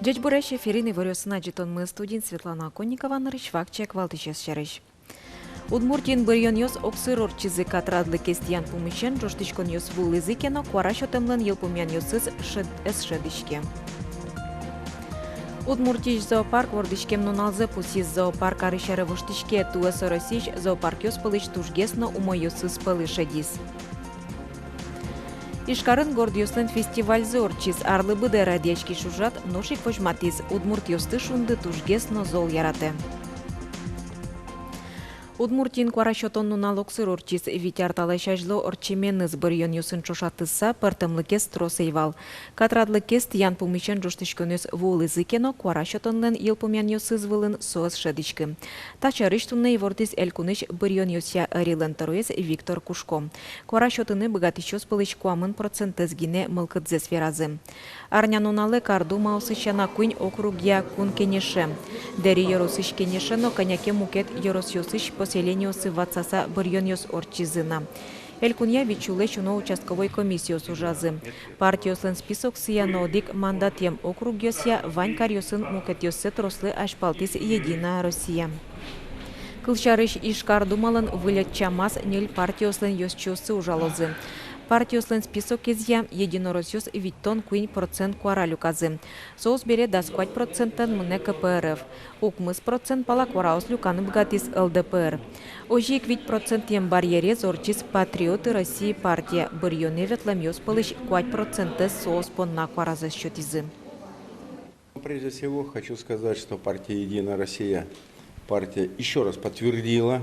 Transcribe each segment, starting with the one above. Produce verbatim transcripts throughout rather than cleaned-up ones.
Ӟечбуресь! Эфирын иворъёсын ӝытонмы, студиын Светлана Оконникова. Нырысь вакчияк валтӥсез сярысь. Удмуртиын быръёнъёс огсыр ортчизы. Катрадлыкез тӥян пумысен ӝожтӥськонъёс вуылӥзы ке но, куара сётэмлэн йылпумъянъёсыз шӧд-, ӧз шӧдӥське. Удмуртиысь зоопарк вордӥськем нуналзэ пусйиз. Зоопарк арысь аре воштӥське. Туэ со Россиысь зоопаркъёс пӧлысь тужгес но умойёсыз пӧлы шедиз. Ижкарын гордъёслэн фестивальзы ортчиз. Арлы быдэ радъяськись ужрад нош ик возьматӥз: удмуртъёсты шунды тужгес но зол яратэ. Удмуртиын куара сётон нунал огсыр ортчиз. Вить ар талэсь азьло ортчеменыз быръёнъёсын ӵошатыса, пӧртэмлыкез трос ӧй вал. Катрадлыкез тӥян пумысен ӝожтӥськонъёс вуылӥзы ке но, куара сётонлэн йылпумъянъёсыз вылын со ӧз шӧдӥськы. Та сярысь туннэ ивортӥз элькунысь быръёнъёсъя ӧрилэн тӧроез Виктор Кушко. Куара сётыны быгатӥсьёс пӧлысь куамын процентэз гинэ мылкыдзэс веразы. Арнянуналэ кар думаосысь сяна куинь округъя кун кенеше, Дэри ёросысь кенеше но кӧня ке мукет ёросъёсысь поселениосы ватсаса быръёнъёс ортчизы на. Элькунъя вить сюлэсь уно участковой комиссиос ужазы. Партиослэн списоксыя но одӥг мандатъем округъёсъя вань каръёсын мукетъёссэ трослы азьпалтӥз «Единая Россия». Кылсярысь, Ижкар думалэн выль ӧтчамаз ньыль партиослэн ёзчиоссы ужалозы. Партиослэн списокезъя, единороссъёс витьтон куинь процент куара люказы. Соос бере дас куать процентлэн мынэ КПРФ. Укмыс процент пала куараос люканы быгатӥз ЛДПР. Озьы ик вить процентъем барьерез ортчиз «Патриоты России» партия. Быръёнэ ветлэмъёс пӧлысь куать процентэз соос понна куаразэс сётӥзы. Прежде всего, хочу сказать, что партия «Единая Россия», партия ещё раз подтвердила,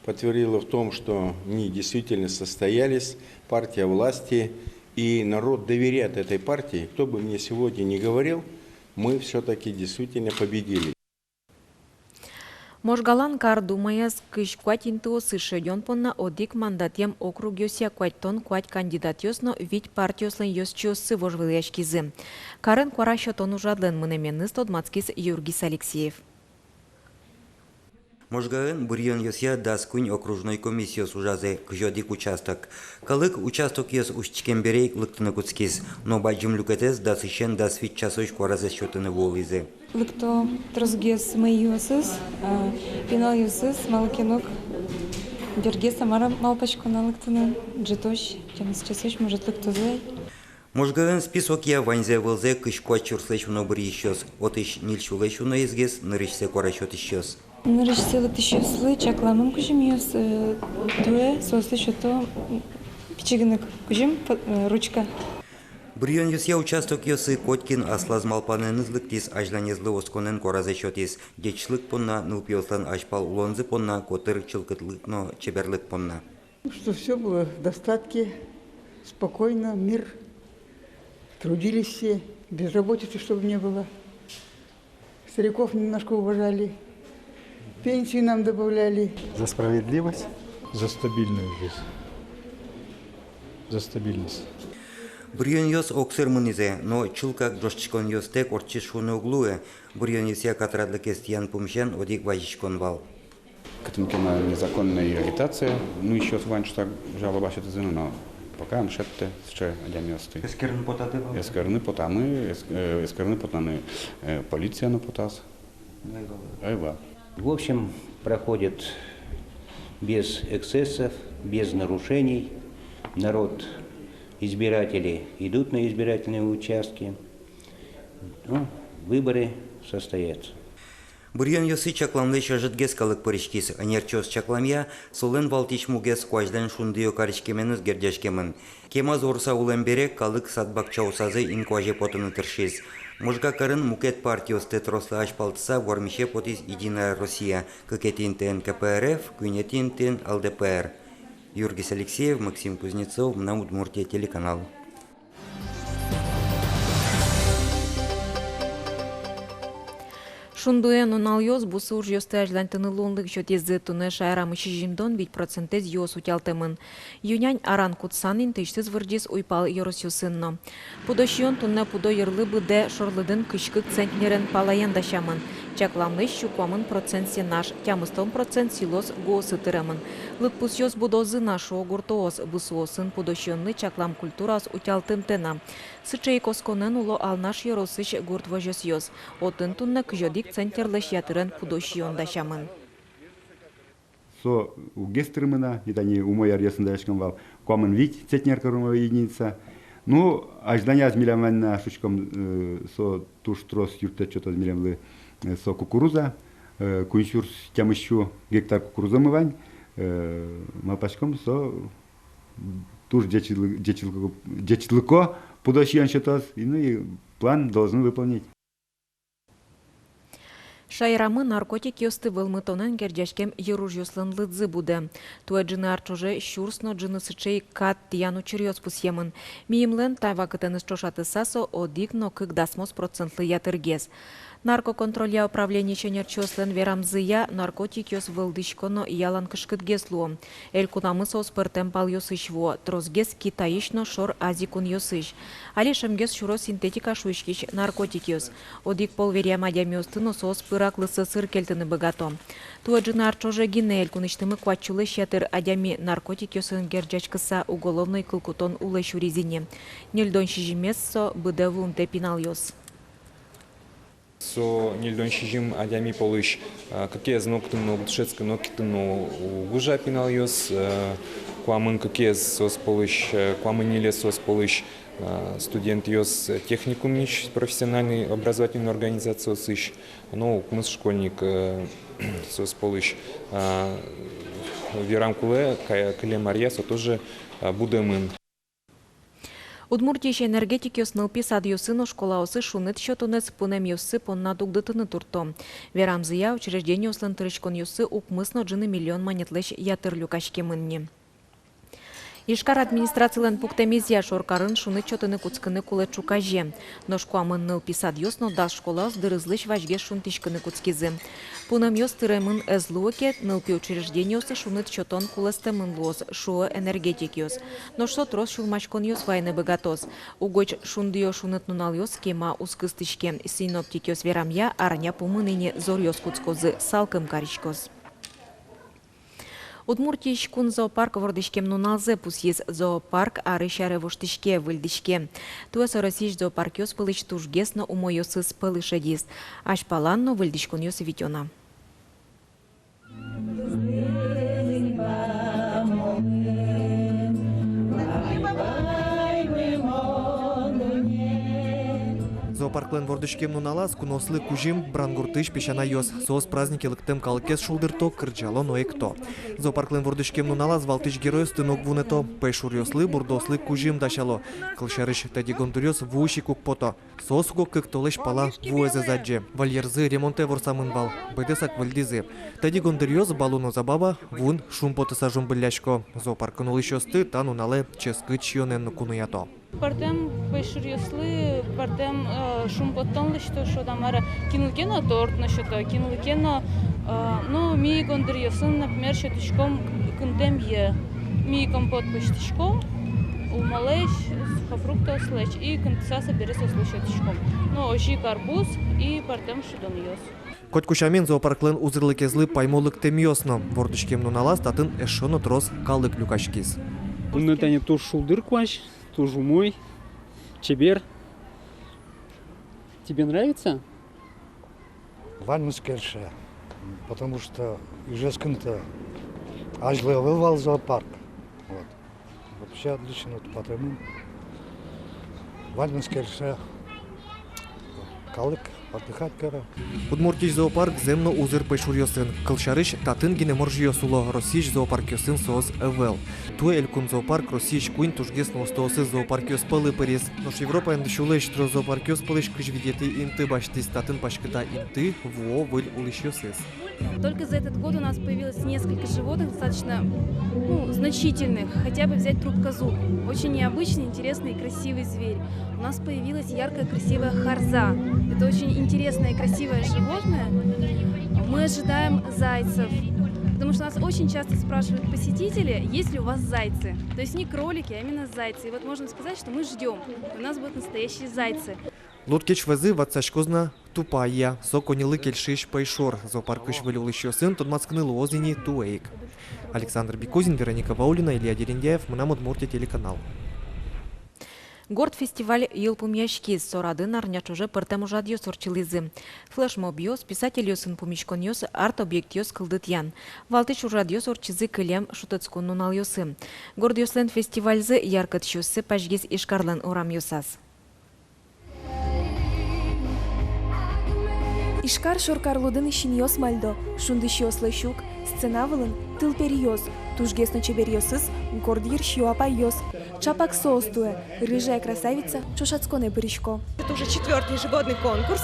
подтвердила в том, что они действительно состоялись, партия власти, и народ доверяет этой партии. Кто бы мне сегодня не говорил, мы всё-таки действительно победили. Можгалэн Кар думаяз кызь куать интыосы шедён понна одӥг мандатъем округъёсъя куатьтон куать кандидатъёс но вить партиослэн ёзчиоссы вожвылъяськизы. Карын куара сётон ужрадлэн мынэменыз тодматскиз Юргис Алексеев. Можгаын быръёнъёсъя дас куинь окружной комиссиос ужазы, кызь одӥг участок. Калык участокъёс усьтӥськем бере ик лыктыны кутскиз, но бадӟым люкетэз дасысен дас вить часозь куаразэс сётыны вуылӥзы. Лыкто тросгес мӧйыосыз, а, пиналъёсыз, малы ке но ӧжытгес, а мар-а, малпасько на лыктыны, ӝытозь, тямыс часозь, может, лыктозы ай. Можгаын списокъя ваньзэ вылзэ кызь куать сюрслэсь уно быръисьёс, отысь ньыль сюлэсь уноезгес нырысьсэ куара сётӥсьёс. Нырысьсэ лыктӥсьёслы чакламын кузьымъёс, э, туэ соослы сёто, м, пичи гинэ кузьым, п-, э, ручка. Быръёнъёсъя участокъёсы котькин аслаз малпанэныз лыктӥз, азьланезлы осконэн куаразэ сётӥз, ӟечлык понна, нылпиослэн азьпал улонзы понна, котыр чылкытлык но чеберлык понна. Чтоб всё было в достатке, спокойно, мир, трудились все, безработицы чтобы не было. Стариков немножко уважали, пенсию нам добавляли. За справедливость. За стабильную жизнь. За стабильность. Быръёнъёс огсыр мынӥзы, но чылкак ӝожтӥськонъёстэк ортчиз шуыны уг луы. Быръёнъёсъя катрадлыкез тӥян пумысен одӥг вазиськон вал. Кытын ке но незаконной агитация, ну, ещё вань, что жалоба сётӥзы, но пока ӧм шедьтэ сыӵе адямиосты. Эскерыны потады вал? Эскерыны потамы, эск-, э, эскерыны потаны, э, полиция но потаз. Ӧй вал. Ӧй вал. В общем, проходит без эксцессов, без нарушений. Народ, избиратели идут на избирательные участки. Ну, выборы состоятся. Быръёнъёсы чакламлэсь ӧжытгес калык пыриськиз. Ӧнерчиос чакламъя, солэн валтӥсь мугез куазьлэн шундыё кариськеменыз герӟаськемын. Кемаз орыса улэм бере калык сад-бакчаосазы инкуазе потыны тыршиз. Можга карын мукет партиосты трослы азьпалтыса вормисе потӥз «Единая Россия», кыкетӥ интыын КПРФ, куинетӥ интыын ЛДПР. Юргис Алексеев, Максим Кузнецов, «Мынам Удмуртие» телеканал. Шундыё нуналъёс бусы ужъёсты азьланьтыны луонлык сётӥзы. Туннэ шаерамы сизьымдон вить процентэз юос утялтэмын. Ю-нянь аран кутсан интыысьтыз вырӟиз уйпал ёросъёсын но. Пудо сиён туннэ пудо йырлы быдэ шорлыдын кызь кык центнерен палаен дасямын. Чакламлэсь сю куамын процент сенаж, тямыстон процент силос гуосы тыремын. Лыдпусъёс будозы на, шуо гуртоос, бусыосын пудо сиёнлы чаклам культураос утялтымтэ на. Сыӵе ик осконэн уло Алнаш ёросысь гурт возёсъёс. Отын туннэ кызь одӥг центнерлэсь ятырен пудо сиён дасямын. Со уг гес тырмы на, и тани умой аръёсын дасяськом вал, куамын вить центнер кормовой единица. Ну, азьланяз милям вань на, шуиськом, э, со туж трос юрттэт сётоз милемлы, э, со кукуруза, э, куинь сюрс тямыс сю гектар кукурузамы вань, э, малпаськом, со туж ӟечлы-, ӟечлыко, ӟечлыко пудо сиён сётоз, и, ну, и план должны выполнить. Шаерамы наркотикъёсты вӧлмытонэн герӟаськем йыружъёслэн лыдзы будэ. Туэ ӝыны ар ӵоже сюрс но ӝыны сыӵе ик кат тӥян учыръёс пусъемын. Мимален та вакытэныз ӵошатыса, со одӥг но кык дасмос процентлы ятыргес. Наркоконтролья управлениысь ӧнерчиослэн верамзыя, наркотикъёс вӧлдӥсько но ялан кышкытгес луо. Элькунамы соос пӧртэм палъёсысь вуо, тросгес Китайысь но Шор Азия кунъёсысь. Али шӧмгес сюро синтетика шуиськись наркотикъёс. Одӥг пол веръям адямиосты но соос пыраклы сӧсыр кельтыны быгато. Туэ ӝыны ар ӵоже гинэ элькунысьтымы куать сюлэсь ятыр адями наркотикъёсын герӟаськыса уголовной кыл кутон улэ сюриз ини. Ньыльдон сизьымез со быдэ вуымтэ пиналъёс. Со ньыльдон сизьым адями пӧлысь, а, кыкез нокытын но, дышетскыны нокытын но уг ужа пиналъёс, а, куамын кыкез соос пӧлысь, а, куамын ньылез соос пӧлысь, а, студентъёс техникумысь, профессиональной образовательной организациосысь, но укмыс школьник, а, соос пӧлысь, а, верам кулэ, кая-, кылем аръя со тоже, а, будэмын. Удмуртиысь энергетикъёс нылпи садъёсы но школаосы шуныт сётонэз пунэмъёссы понна дугдытыны туртто. Верамзыя, учреждениослэн тырыськонъёссы укмыс но ӝыны миллион манетлэсь ятыр люкаськемын ни. Ижкар администрацилэн пуктэмезъя, шоркарын шуныт сётыны кутскыны кулэ ӵуказе. Нош куамын нылпи садъёс но дас школаос дырызлэсь вазьгес шунтӥськыны кутскизы. Пунэмъёс тыремын ӧз луы ке, нылпи учреждениосы шуныт сётон кулэстэмын луоз, шуо энергетикъёс. Нош со трос сюлмаськонъёс вайыны быгатоз. Угось шундыё шуныт нуналъёс кема уз кыстӥське. Синоптикъёс верамъя, арня пумын ини зоръёс кутскозы, салкым кариськоз. Удмуртиысь кун зоопарк вордӥськем нуналзэ пусйиз. Зоопарк арысь аре воштӥське, выльдӥське. Туэ со Россиысь зоопаркъёс пӧлысь тужгес но умойёсыз пӧлы шедиз. Азьпалан но выльдӥськонъёс витё на. Зоопарклэн вордӥськем нуналаз куноослы кузьым Брангуртысь песянайёс. Соос празднике лыктэм калыкез шулдырто, кырӟало но экто. Зоопарклэн вордӥськем нуналаз валтӥсь геройёсты но уг вунэто. Пӧйшуръёслы, бурдоослы кузьым дасяло. Кылсярысь, тӧдьы гондыръёс вуысь ик уг пото. Соос уго кык толэзь пала вуэз ӧз адӟе. Вольерзы ремонтэ ворсамын вал. Быдэсак выльдӥзы. Тӧдьы гондыръёс Балу но Забава вуын шумпотыса ӝумбыллясько. Зоопаркын улӥсьёсты та нуналэ ческыт сиёнэн но куноято. Пӧртэм пӧйшуръёслы пӧртэм, э, шумпоттон лэсьто, шуод-а, мар-а, кинлы ке но торт но сёто, кинлы ке но, э, ну, ми гондыръёсын, например, сётӥськом кынтэмъе. Ми компот пӧзьтӥськом, умоесь, сухофруктослэсь, и кынтыса собере соослы сётӥськом. Ну, озьы ик арбуз и пӧртэм шудонъёс. Котьку сямен зоопарклэн узырлыкезлы паймо лыктэмъёс но. Вордӥськем нуналаз татын эшшо но трос калык люкаськиз. Туннэ тани туж шулдыр куазь, туж умой, чебер. Тебе нравится? Ваньмыз кельше, потому что Ижевскын-то азьло ӧвӧл вал зоопарк. Вот. Вообще отлично, вот, потому ваньмыз кельше, калык отдыхать каре. Удмуртиысь зоопарк зэм но узыр пӧйшуръёсын. Кылсярысь, татын гинэ моржъёс уло, Россиысь зоопаркъёсын соос ӧвӧл. Туэ элькун зоопарк Россиысь куинь тужгес но устоосыз зоопаркъёс пӧлы пыриз. Нош Европаын сюлэсь трос зоопаркъёс пӧлысь кызь витетӥ инты басьтӥз. Татын паськыта инты, вуо выль улӥсьёсыз. Только за этот год у нас появилось несколько животных достаточно, ну, значительных. Хотя бы взять трубкозуб. Очень необычный, интересный и красивый зверь. У нас появилась яркая, красивая харза. Это очень интересное и красивое животное. Мы ожидаем зайцев, потому что нас очень часто спрашивают посетители, есть ли у вас зайцы. То есть не кролики, а именно зайцы. И вот можно сказать, что мы ждём. У нас будут настоящие зайцы. Лурд-кеч вӧзы ватсаськоз на тупа ия. Со коньылы кельшись пӧйшор. Зоопаркысь выль улӥсьёсын тодматскыны луоз ини туэ ик. Александр Бекузин, Вероника Ваулина, Илья Дерендяев, «Мынам Удмуртие» телеканал. Горд фестиваль йылпумъяськиз. Со радын арня ӵоже пӧртэм ужрадъёс ортчылӥзы. Флешмобъёс, писательёсын пумиськонъёс, арт-объектъёс кылдытъян. Валтӥсь ужрадъёс ортчизы кылем шутэтскон нуналъёсы. Гордъёслэн фестивальзы яркытъёссэ пазьгес Ижкарлэн урамъёсаз. Ижкар шоркарлудын синъёс мальдо, шундысьёс лэсь ук, сцена вылын тылпериос, тужгес но чеберъёсыз горд йырсиё апайёс. Чапак соос туэ «Рыжая красавица» ӵошатсконэ пырисько. Это уже четвёртый ежегодный конкурс.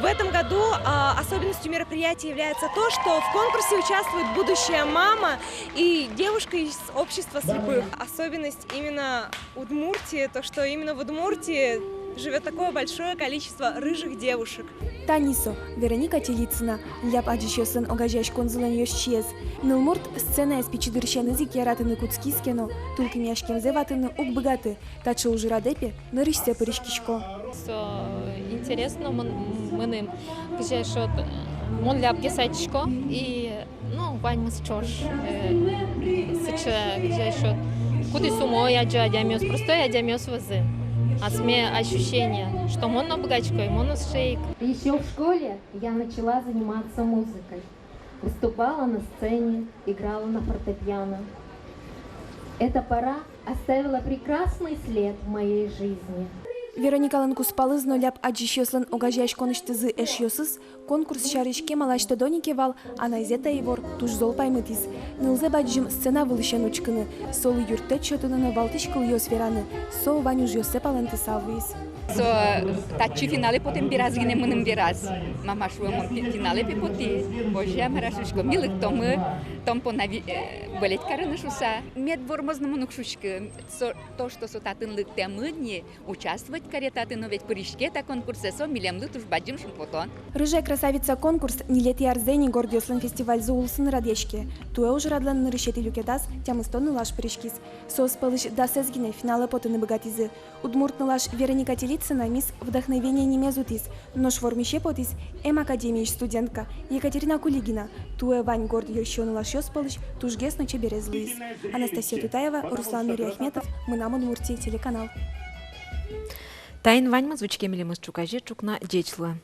В этом году, а, особенностью мероприятия является то, что в конкурсе участвует будущая мама и девушка из общества слепых. Особенность именно Удмуртии, то, что именно в Удмуртии живёт такое большое количество рыжих девушек. Тани со, Вероника Телицына, ляб адӟисьёслэн огазеяськонзылэн ёзчиез. Нылмурт сценаез пичи дырысеныз ик яратыны кутскиз ке но, тулкымъяськемзэ ватыны уг быгаты. Таӵе ужрадэ, пе, нырысьсэ пыриськисько. Со интересно мын-, мыным, кызьы шуод, мон лябгес адӟисько, и, ну, ваньмыз ӵош, э, сыӵе, кызьы шуод, кудӥз умой адӟо адямиос, простой адямиос вӧзын. Асме ощущение, что мон но быгатӥсько, и мон но сыӵе ик. Ещё в школе я начала заниматься музыкой. Выступала на сцене, играла на фортепиано. Эта пора оставила прекрасный след в моей жизни. Вероникалэн кузпалыз но ляб адӟисьёслэн огазеяськонысьтызы эшъёсыз конкурс сярысь кемалась тодо ни ке вал, анайзэ та ивор туж зол паймытӥз. Нылзэ бадӟым сцена вылысен учкыны, солы юрттэт сётыны но валтӥсь кылъёс вераны, со вань ужъёссэ палэнтыса вуиз. Со татчы финалэ потэм бераз гинэ мыным вераз. Мама, шуэ, мон фи-, финалэ, пе, потӥ. Озьы-а, мар-а, шуисько, ми лыктомы, тон понна ви-, э, болеть карыны шуыса. Мед вормоз но мон уг шуиськы. Со, то, что со татын лыктэмын ни, участвовать каре татын но ведь, пыриське та конкурсэ, со милемлы туж бадӟым шумпотон. «Рыжая красавица» конкурс ньылетӥ арзэ ини гордъёслэн фестивальзы улсын радъяське. Туэ ужрадлэн нырысетӥ люкетаз тямыстон нылаш пыриськиз. Соос пӧлысь дасэз гинэ финалэ потыны быгатӥзы. Удмурт нылаш Вероника Телицына «Мисс Вдохновение» нимез утӥз, нош вормисе потӥз эм академиысь студентка Екатерина Кулигина. Туэ вань горд йырсиё нылашъёс пӧлысь тужгес но чеберез луиз. Анастасия Тутаева, Руслан Нуриахметов, «Мынам Удмуртие» телеканал. Таин ваньмыз. Учке милемыз ӵуказе ӵукна. Ӟеч луэ.